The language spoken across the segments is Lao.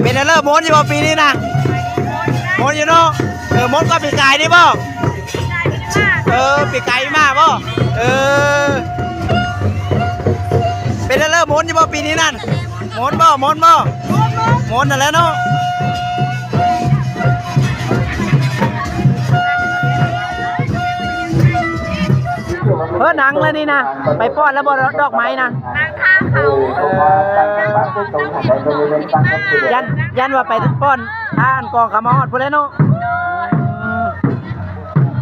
ເປັນແນວເລີ້ ມ່ວນຢູ່ບໍ່ປີນີ້ນະ? ມ່ວນຢູ່ເນາະ. ເອີ ມ່ວນກວ່າປີກາຍນີ້ບໍ່? ເອີ ປີກາຍມາບໍ່? ເອີ ເປັນແນວເລີ້ ມ່ວນຢູ່ບໍ່ປີນີ້ນັ້ນ? ມ່ວນບໍ່? ມ່ວນບໍ່? ມ່ວນນັ້ນແຫຼະເນາະ. ເອີ ນັ່ງແລ້ວນີ້ນະ ໄປປ້ອນແລ້ວບໍ່ ດອກໄມ້ນະ? ນັ່ງຖ້າເຂົາ ເອີ ຢ້ານ ຢ້ານວ່າໄປປ້ອນ ຖ້າອັນກອງເຂົາມາຮອດພຸ້ນແຫຼະເນາະ. ໂດຍ ອືມ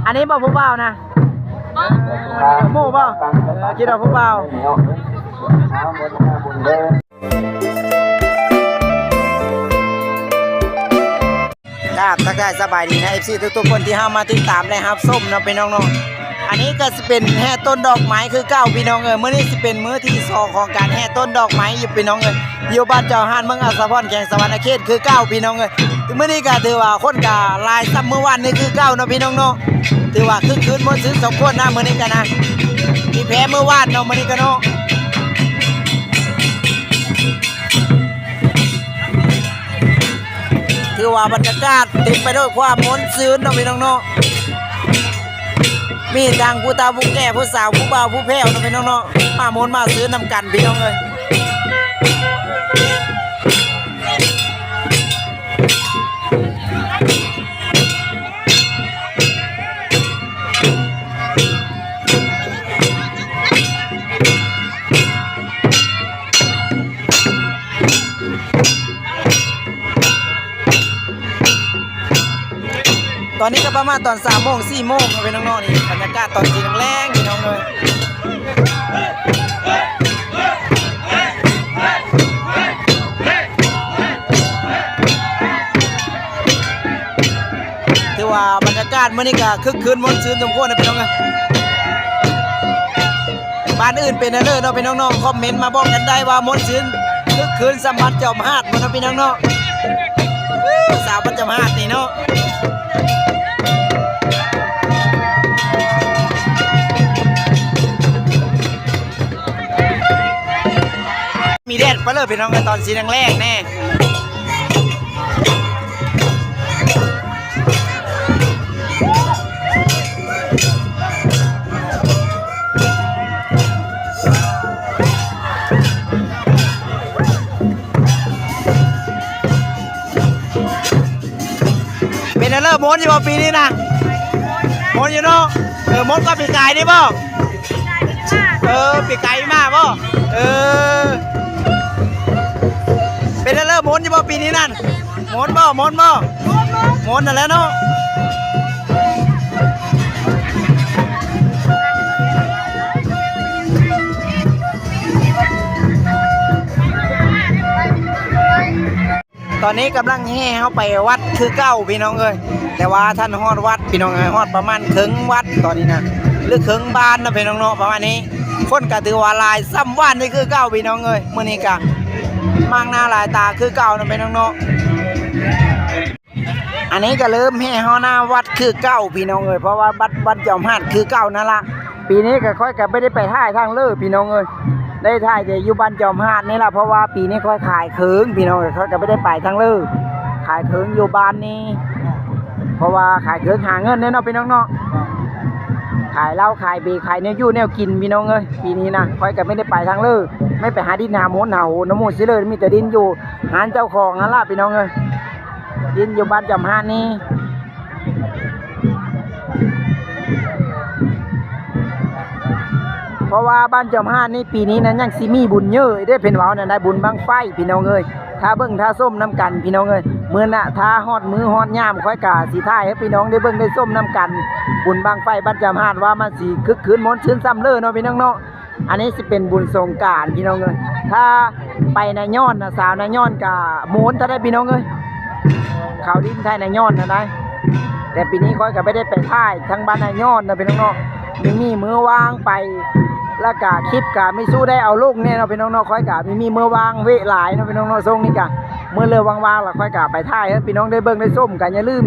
ອັນນີ້ບໍ່ຜູ້ບ່າວນະ? ບໍ່ ໝູ່ບໍ່? ເອີ ຄິດວ່າຜູ້ບ່າວ. ກາບທັກທາຍສະບາຍດີນະ ເອັຟຊີ ທຸກໆຄົນທີ່ເຂົ້າມາຕິດຕາມ ແລະ ຮັບຊົມເນາະ ພີ່ນ້ອງເນາະ. ອັນນີ້ກໍຊິເປັນແຫ່ຕົ້ນດອກໄມ້ຄືເກົ່າ ພີ່ນ້ອງເອີຍ. ມື້ນີ້ຊິເປັນມື້ທີສອງຂອງການແຫ່ຕົ້ນດອກໄມ້ຢູ່ ພີ່ນ້ອງເອີຍ. ຢູ່ບ້ານຈອມຫາດ ເມືອງອາດສະພອນ ແຂວງສະຫວັນນະເຂດຄືເກົ່າ ພີ່ນ້ອງເອີຍ. ມື້ນີ້ກໍຖືວ່າຄົນກໍຫຼາຍສ່ຳມື້ວານນີ້ຄືເກົ່າເນາະ ພີ່ນ້ອງເນາະ. ຖືວ່າຄຶກຄື້ນມ່ວນຊື່ນສົມຄວນນະ ມື້ນີ້ກໍນະ ມີແພ້ມື້ວານເນາະ ມື້ນີ້ກໍເນາະ. ຖືວ່າບັນຍາກາດເຕັມໄປດ້ວຍຄວາມມ່ວນຊື່ນເນາະ ພີ່ນ້ອງເນາະ. ມີທັງຜູ້ເຖົ້າຜູ້ແກ່ ຜູ້ສາວຜູ້ບ່າວຜູ້ແພ້ວເນາະ ພີ່ນ້ອງເນາະ ມາມ່ວນມາຊື່ນນຳກັນ ພີ່ນ້ອງເອີຍ. ຕອນນີ້ກໍປະມານຕອນສາມໂມງ ສີ່ໂມງເນາະ ພີ່ນ້ອງເນາະ. ນີ້ບັນຍາກາດຕອນສີແດງໆ ພີ່ນ້ອງເອີຍ. ຖືວ່າບັນຍາກາດມື້ນີ້ກໍຄຶກຄື້ນມ່ວນຊື່ນສົມຄວນນະ ພີ່ນ້ອງເອີຍ. ບ້ານອື່ນເປັນແນວໃດເນາະ ພີ່ນ້ອງເນາະ ຄອມເມັນມາບອກກັນໄດ້ວ່າມ່ວນຊື່ນຄຶກຄື້ນສ່ຳບ້ານຈອມຫາດບໍ່ເນາະ ພີ່ນ້ອງເນາະ. ສາວບ້ານຈອມຫາດນີ້ເນາະ ມີແດດປະເລີ ພີ່ນ້ອງເອີຍ ຕອນສີແດງໆ ແນ່. ເປັນແນວເລີ້ ມ່ວນຢູ່ບໍ່ປີນີ້ນະ? ມ່ວນຢູ່ເນາະ. ເອີ ມ່ວນກວ່າປີກາຍນີ້ບໍ່? ເອີ ປີກາຍມາບໍ່? ເອີ ເປັນແນວເລີ້ ມ່ວນຢູ່ບໍ່ປີນີ້ນັ້ນ? ມ່ວນບໍ່? ມ່ວນບໍ່? ມ່ວນນັ້ນແຫຼະເນາະ. ຕອນນີ້ກຳລັງແຫ່ເຮົາໄປວັດຄືເກົ່າ ພີ່ນ້ອງເອີຍ. ແຕ່ວ່າທັນຮອດວັດ ພີ່ນ້ອງເອີຍ, ຮອດປະມານເຄິ່ງວັດຕອນນີ້ນະ ຫຼືເຄິ່ງບ້ານນະ ພີ່ນ້ອງເນາະ ປະມານນີ້. ຄົນກໍຖືວ່າຫຼາຍສ່ຳວານນີ້ຄືເກົ່າ ພີ່ນ້ອງເອີຍ. ມື້ນີ້ກໍມາກໜ້າຫຼາຍຕາຄືເກົ່ານະ ພີ່ນ້ອງເນາະ. ອັນນີ້ກໍເລີ່ມແຫ່ຮອດໜ້າວັດຄືເກົ່າ ພີ່ນ້ອງເອີຍ, ເພາະວ່າວັດ ວັດຈອມຫາດຄືເກົ່ານັ້ນລະ. ປີນີ້ກໍຂ້ອຍກໍບໍ່ໄດ້ໄປຖ່າຍທາງເລີ ພີ່ນ້ອງເອີຍ, ໄດ້ຖ່າຍແຕ່ຢູ່ບ້ານຈອມຫາດນີ້ລະ, ເພາະວ່າປີນີ້ຂ້ອຍຂາຍເຄິ່ງ ພີ່ນ້ອງເອີຍ, ຂ້ອຍກໍບໍ່ໄດ້ໄປທາງເລີ, ຂາຍເຄິ່ງຢູ່ບ້ານນີ້ ເພາະວ່າຂາຍເຄິ່ງຫາເງິນແດ່ເນາະ ພີ່ນ້ອງເນາະ, ຂາຍເຫຼົ້າ ຂາຍເບ ຂາຍແນວຢູ່ແນວກິນ ພີ່ນ້ອງເອີຍ. ປີນີ້ນະ ຂ້ອຍກໍບໍ່ໄດ້ໄປທາງເລີ, ໄມ່ໄປຫາດິນຫາໂມນຫາໂຫນນຳໝູ່ຊິເລີ, ມີແຕ່ດິນຢູ່ຮ້ານເຈົ້າຂອງຫັ້ນລະ ພີ່ນ້ອງເອີຍ. ດິນຢູ່ບ້ານຈອມຫາດນີ້ ເພາະວ່າບ້ານຈອມຫາດນີ້ປີນີ້ນະ ຍັງຊິມີບຸນເຍີະເດ້ ເພິ່ນເວົ້ານັ້ນໄດ໋, ບຸນບັ້ງໄຟ ພີ່ນ້ອງເອີຍ. ຖ້າເບິ່ງຖ້າຊົມນຳກັນ ພີ່ນ້ອງເອີຍ, ມື້ໜ້າຖ້າຮອດມື້ຮອດຍາມ ຂ້ອຍກະຊິຖ່າຍໃຫ້ພີ່ນ້ອງໄດ້ເບິ່ງໄດ້ຊົມນຳກັນ, ບຸນບັ້ງໄຟບ້ານຈອມຫາດ ວ່າມັນຊິຄຶກຄື້ນມ່ວນຊື່ນສ່ຳເລີເນາະ ພີ່ນ້ອງເນາະ. ອັນນີ້ຊິເປັນບຸນສົງການ ພີ່ນ້ອງເອີຍ. ຖ້າໄປນາຍ້ອນນະ ສາວນາຍ້ອນກະມ່ວນເທົ່າໃດ ພີ່ນ້ອງເອີຍ, ເຂົາດິນໄທນາຍ້ອນເທົ່າໃດ. ແຕ່ປີນີ້ຂ້ອຍກໍບໍ່ໄດ້ໄປຖ່າຍທາງບ້ານນາຍ້ອນນະ ພີ່ນ້ອງເນາະ, ມີ ມີມື້ວ່າງໄປ ແລ້ວກະຄລິບກະມີສູ້ໄດ້ເອົາລົງແດ່ເນາະ ພີ່ນ້ອງເນາະ. ຂ້ອຍກະມີ ມີມື້ວ່າງເວະຫຼາຍເນາະ ພີ່ນ້ອງເນາະ. ຊ່ວງນີ້ກະມື້ເລີວ່າງໆ ແລ້ວຂ້ອຍກະໄປຖ່າຍໃຫ້ພີ່ນ້ອງໄດ້ເບິ່ງໄດ້ຊົມ. ກະຢ່າລືມ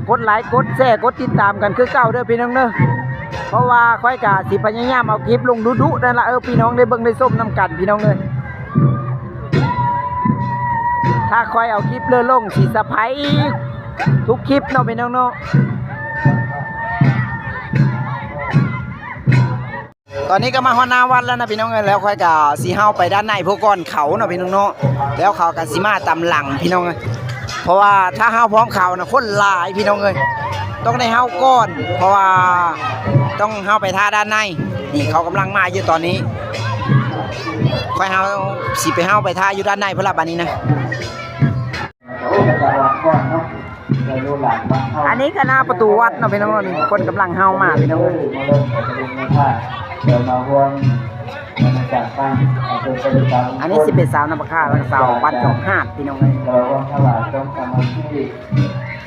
ກົດໄລ ກົດແຊ ກົດຕິດຕາມກັນຄືເກົ່າເດີ ພີ່ນ້ອງເດີ, ເພາະວ່າຂ້ອຍກະຊິພະຍາຍາມເອົາຄລິບລົງດຸໆ ນັ້ນລະ ເອີ ພີ່ນ້ອງໄດ້ເບິ່ງໄດ້ຊົມນຳກັນ ພີ່ນ້ອງເອີຍ. ຖ້າຂ້ອຍເອົາຄລິບເລີລົງ ຊິສະໄພທຸກຄລິບເນາະ ພີ່ນ້ອງເນາະ. ຕອນນີ້ກໍມາຮອດໜ້າວັດແລ້ວນະ ພີ່ນ້ອງເອີຍ. ແລ້ວຂ້ອຍກໍຊິເຮົາໄປດ້ານໃນພຸ້ນກ່ອນເຂົາເນາະ ພີ່ນ້ອງເນາະ. ແລ້ວເຂົາກໍຊິມາຕາມຫຼັງ ພີ່ນ້ອງເອີຍ. ເພາະວ່າຖ້າເຮົາພ້ອມເຂົານະ ຄົນຫຼາຍ ພີ່ນ້ອງເອີຍ. ຕ້ອງໄດ້ເຮົາກ່ອນ ເພາະວ່າຕ້ອງເຮົາໄປຖ້າດ້ານໃນ. ນີ້ເຂົາກຳລັງມາຢູ່ຕອນນີ້. ຂ້ອຍເຮົາຊິໄປ ເຮົາໄປຖ້າຢູ່ດ້ານໃນພຸ້ນລະ ບາດນີ້ນະ. ອັນນີ້ກໍໜ້າປະຕູວັດເນາະ ພີ່ນ້ອງເນາະ. ນີ້ຄົນກຳລັງເຮົາມາ ພີ່ນ້ອງເອີຍ. ອັນນີ້ຊິເປັນຊາວນຳພະຄາ ແລ້ວກໍຊາວບ້ານຈອມຫາດ ພີ່ນ້ອງເອີຍ.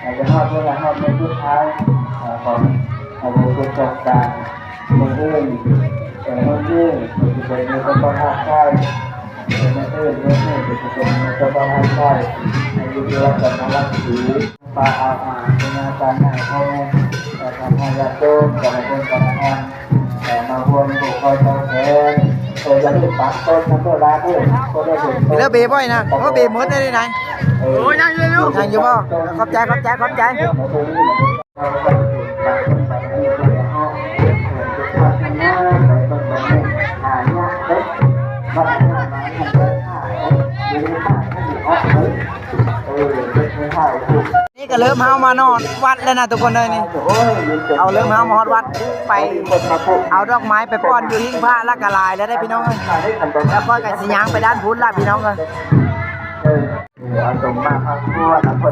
ເອີ ຈະຮອດເວລາຮອດມື້ສຸດທ້າຍ ເອີ ຂອງ ຂອງບຸນສົງການ. ມື້ອື່ນ ເອີ ມື້ອື່ນ ເປັນມື້ສະພາບຊາຍ ເອີ ມື້ອື່ນ ມື້ອື່ນ ເປັນມື້ສະພາບຊາຍ ໃນຢູ່ທີ່ວັດຈັນທະລັກສີ ປ່າອາບມາ ເປັນງານການໃຫຍ່ເຮົາ ເອີ ທຳໃຫ້ຍາດໂຍມ ກຳລັງເປັນກຳລັງ ເອີ ມາຮ່ວມຜູກຄອຕອແຂນ ເອີ ຢ່າລືມປັກຕົ້ນນຳເດີຫຼານເດີ ບໍ່ໄດ້ເຫັນຕົ້ນ ເລີເບບໍ່ນະ. ໂອ້ ເບໝົດໄດ້ໄດ໋. ເອີ ໂອ້ ຍັງຢູ່ຢູ່ ຍັງຢູ່ບໍ່? ຂອບໃຈ ຂອບໃຈ ຂອບໃຈ. ນີ້ກໍເລີ່ມເຮົາມາຮອດວັດແລ້ວນະທຸກຄົນເອີຍ. ນີ້ເຮົາເລີ່ມເຮົາມາຮອດວັດ ໄປເອົາດອກໄມ້ໄປປ້ອນຢູ່ຫິ້ງພະ ແລ້ວກໍຫຼາຍແລ້ວເດ້ພີ່ນ້ອງເອີຍ. ແລ້ວຂ້ອຍກໍຊິຍ່າງໄປດ້ານພຸ້ນລະພີ່ນ້ອງເອີຍ.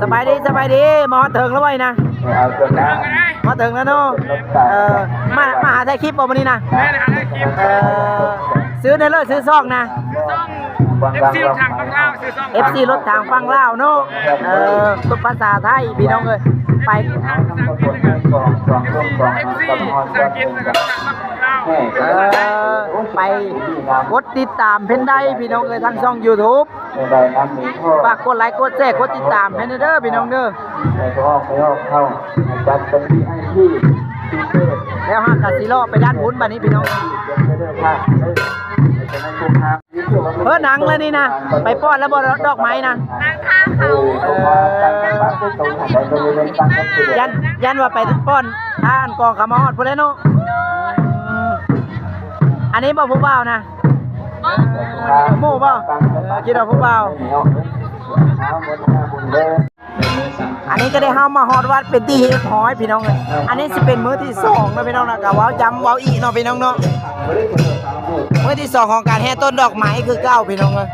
ສະບາຍດີ ສະບາຍດີ ມາຮອດເຖິງແລ້ວໄວນະ. ມາເຖິງແລ້ວເນາະ. ເອີ ມາ ມາຫາຖ່າຍຄລິບບໍ່ມື້ນີ້ນະ? ແມ່ນ ຫາຖ່າຍຄລິບ. ເອີ ຊື່ແນວເລີ ຊື່ຊ່ອງນະ? ເອັຟຊີລົດຖັງຝັ່ງລາວ ຊື່ຊ່ອງ ເອັຟຊີລົດຖັງຝັ່ງລາວເນາະ. ເອີ ພາສາໄທພີ່ນ້ອງເອີຍ. ໄປ ເອັຟຊີ ເອັຟຊີ ເອັຟຊີ ເອີ ໄປກົດຕິດຕາມເພິ່ນໄດ້ພີ່ນ້ອງເອີຍ ທາງຊ່ອງຢູທູບ. ຝາກກົດໄລ ກົດແຊ ກົດຕິດຕາມໃຫ້ແດ່ເດີພີ່ນ້ອງເດີ. ແລ້ວເຮົາກໍຊິເລາະໄປດ້ານພຸ້ນບາດນີ້ພີ່ນ້ອງ. ເພິ່ນນັ່ງແລ້ວນີ້ນະ ໄປປ້ອນແລ້ວບໍ່ ດອກໄມ້ນະ? ນັ່ງຖ້າເຂົາ. ເອີ ຢ້ານ ຢ້ານວ່າໄປປ້ອນ ຖ້າອັນກອງເຂົາມາຮອດພຸ້ນແລ້ວເນາະ. ອັນນີ້ບໍ່ຜູ້ບ່າວນະ? ໝູ່ບໍ່? ເອີ ຄິດວ່າຜູ້ບ່າວ. ອັນນີ້ກໍໄດ້ເຮົາມາຮອດວັດເປັນທີ່ຮຽບຮ້ອຍພີ່ນ້ອງເອີຍ. ອັນນີ້ຊິເປັນມື້ທີສອງເນາະພີ່ນ້ອງເນາະ. ກໍເວົ້າຈຳເວົ້າອີກເນາະພີ່ນ້ອງເນາະ. ມື້ທີສອງຂອງການແຫ່ຕົ້ນດອກໄມ້ຄືເກົ່າພີ່ນ້ອງເອີຍ.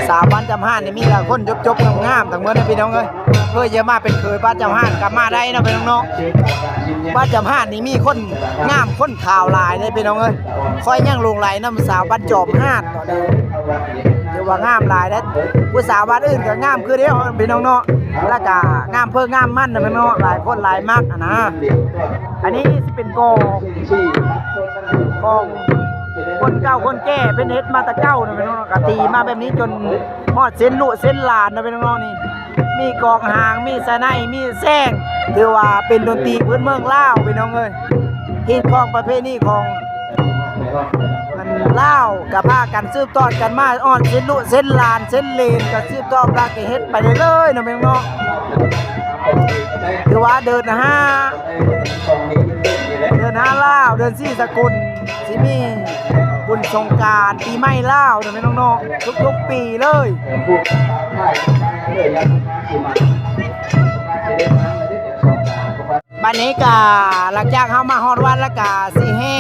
ສາວບ້ານຈຳຫານນີ້ມີແຕ່ຄົນຈົບໆງາມໆທັງໝົດເດີພີ່ນ້ອງເອີຍ. ເອີ ຢາກມາເປັນເຂີຍບ້ານຈຳຫານກໍມາໄດ້ເນາະພີ່ນ້ອງເນາະ. ບ້ານຈຳຫານນີ້ມີຄົນງາມຄົນຂາວຫຼາຍເດ້ພີ່ນ້ອງເອີຍ. ຂ້ອຍຍັງຫຼົງໄຫຼນຳສາວບ້ານຈອມຫາດ. ຖືວ່າງາມຫຼາຍເດ້. ຜູ້ສາວບ້ານອື່ນກໍງາມຄືດຽວພີ່ນ້ອງເນາະ. ແລ້ວກໍງາມເພິ່ງງາມມັນນະພີ່ນ້ອງເນາະ. ຫຼາຍຄົນຫຼາຍມັກຫັ້ນນະ. ອັນນີ້ຊິເປັນກອງ ຂອງຄົນເກົ່າຄົນແກ່ເພິ່ນເຮັດມາແຕ່ເກົ່ານະພີ່ນ້ອງເນາະ. ກໍຕີມາແບບນີ້ຈົນຮອດເຊັ່ນລູກເຊັ່ນຫຼານນະພີ່ນ້ອງເນາະ. ນີ້ມີກອງຫາງ ມີສະໄນ ມີແຊງ ຖືວ່າເປັນດົນຕີພື້ນເມືອງລາວພີ່ນ້ອງເອີຍ. ຮີດຄອງປະເພນີຂອງ ອັນລາວກໍພາກັນສືບທອດກັນມາ ຮອດເຊັ່ນລູກເຊັ່ນຫຼານເຊັ່ນເຫຼນ ກໍສືບທອດມາ ກໍເຮັດໄປເລື້ອຍໆເນາະພີ່ນ້ອງເນາະ. ຖືວ່າເດືອນຫ້າ ເດືອນຫ້າລາວ ເດືອນສີ່ສາກົນ ຊິມີບຸນສົງການປີໃໝ່ລາວເນາະພີ່ນ້ອງເນາະ ທຸກໆປີເລີຍ. ບັດນີ້ກະຫຼັງຈາກເຮົາມາຮອດວັດແລ້ວກະຊິແຫ່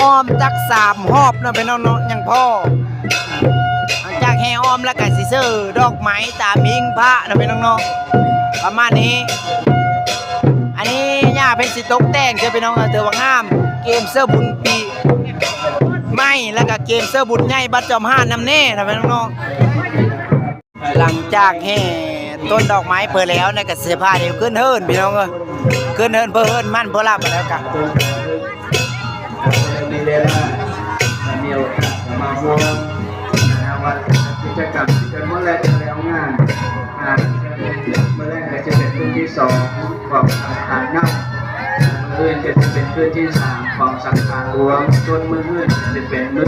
ອ້ອມຈັກສາມຮອບເນາະພີ່ນ້ອງເນາະ ຍັງພໍ. ຫຼັງຈາກແຫ່ອ້ອມແລ້ວກະຊິເຊີດອກໄມ້ຕາມຫິ້ງພະເນາະພີ່ນ້ອງເນາະ ປະມານນີ້. ອັນນີ້ຍ່າເພິ່ນຊິຕົກແຕ່ງເດີພີ່ນ້ອງເອີຍ ຖືວ່າງາມ ກຽມເຊີບຸນປີໃໝ່ ແລ້ວກະກຽມເຊີບຸນໃຫຍ່ບ້ານຈອມຫານນຳແນ່ເນາະພີ່ນ້ອງເນາະ. ຫຼັງຈາກແຫ່ຕົ້ນດອກໄມ້ເພິ່ນແລ້ວນະ ກະຊິພາເດີນຂຶ້ນເຮືອນພີ່ນ້ອງເອີຍ ຂຶ້ນເຮືອນເພິ່ນເຮືອນມັນເພິ່ນລະ ບາດແລ້ວກະມີເວລາ ມີໂອກາດກໍມາຮ່ວມງານວັດ ກິດຈະກຳທີ່ເປັນມື້ແລກແລ້ວງານ ອ່າ ມື້ແລກກໍຈະເປັນຄືນທີສອງຂອງການນຳ ຈະເປັນຄືນທີສາມຂອງສັງຂານຫຼວງ ສ່ວນມື້ອື່ນຈະເປັນມື້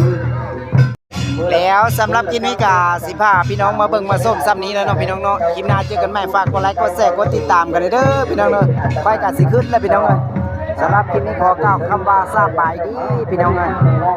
ແລ້ວສຳລັບຄລິບນີ້ກະຊິພາພີ່ນ້ອງມາເບິ່ງມາຊົມສ່ຳນີ້ແຫຼະເນາະ ພີ່ນ້ອງເນາະ. ຄລິບໜ້າເຈີກັນໃໝ່ ຝາກກົດໄລ ກົດແຊ ກົດຕິດຕາມກັນເດີພີ່ນ້ອງເດີ. ຂ້ອຍກະຊິຂຶ້ນແລ້ວພີ່ນ້ອງເອີຍ. ສຳລັບຄລິບນີ້ຂໍກ່າວຄຳວ່າສະບາຍດີພີ່ນ້ອງເອີຍ.